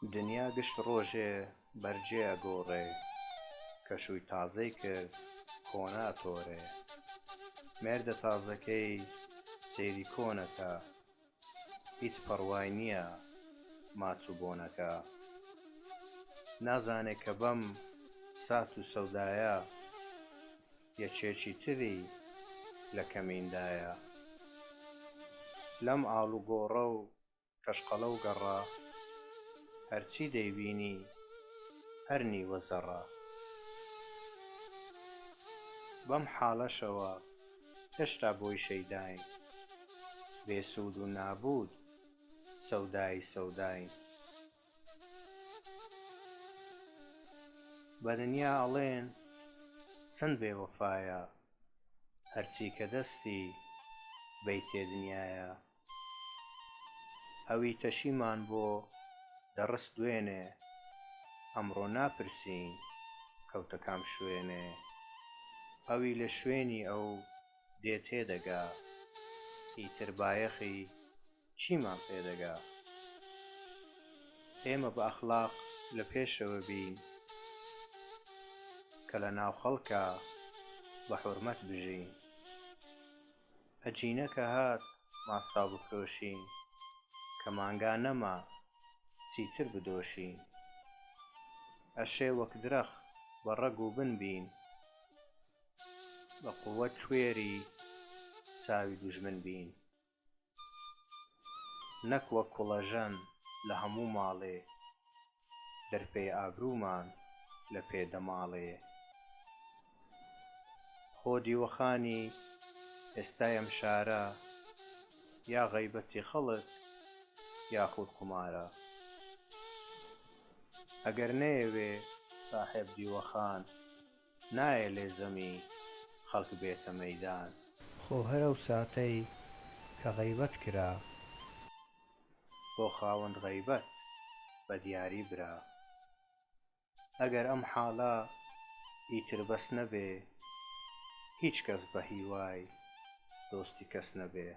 دنیا گشت ڕۆژێ بەرگێ ئەگۆڕێ، کە شووی تازەی کرد کۆنە ئەتۆرێ. مێردە تازەکەی سەیری کۆنەکا، هیچ پەڕوای نییە ماچ و بۆنەکا. نازانێ کە بەم سات و سەودایە، یەکێکی تری لە کەمیندایە. لەم ئاڵوگۆڕە و کەشقەڵە و گەڕە، هەرچی دەیبینی هەر نیوە زەڕە. بەم حاڵەشەوە هێشتا بۆی شەیداین، بێ سوود و نابوود سەودایی سەوداین. بە دنیا ئەڵێن چەند بێ وەفایە، هەرچی کە دەستی بەیتێ دنیایە. ئەوی تەشیمان بۆ دەڕست دوێنێ، ئەمڕۆ ناپرسین کەوتە کام شوێنێ. ئەوی لە شوێنی ئەو دێ تێدەگا، ئیتر بایەخی چیمان پێ دەگا؟ ئێمە بە ئەخلاق لە پێشەوە بین، کە لە ناو خەڵکا بە حورمەت بژین. ئەجینە کە هات ماستاو بفرۆشین، کە مانگا نەما چیتر بدۆشین. ئەشێ وەک درەخت بە ڕەگ و بن بین، بە قووەت کوێری چاوی دوژمن بین. نەک وەک کوڵەژەن لە هەموو ماڵێ، دەرپێی ئابروومان لە پێ دەماڵێ. خۆ دیوەخانی ئێستای ئەم شارە، یا غەیبەتی خەڵک یاخود قومارە. ئەگەر نەیەوێ ساحێب دیوەخان، نایە لێزەمی خەڵک بێتە مەیدان. خۆ هەر ئەو ساتەی کە غەیبەت کرا. بۆ خاوەند غەیبەت بە دیاری برا. ئەگەر ئەم حاڵە ئیتر بەس نەبێ. هیچ کەس بە هیوای دۆستی کەس نەبێ.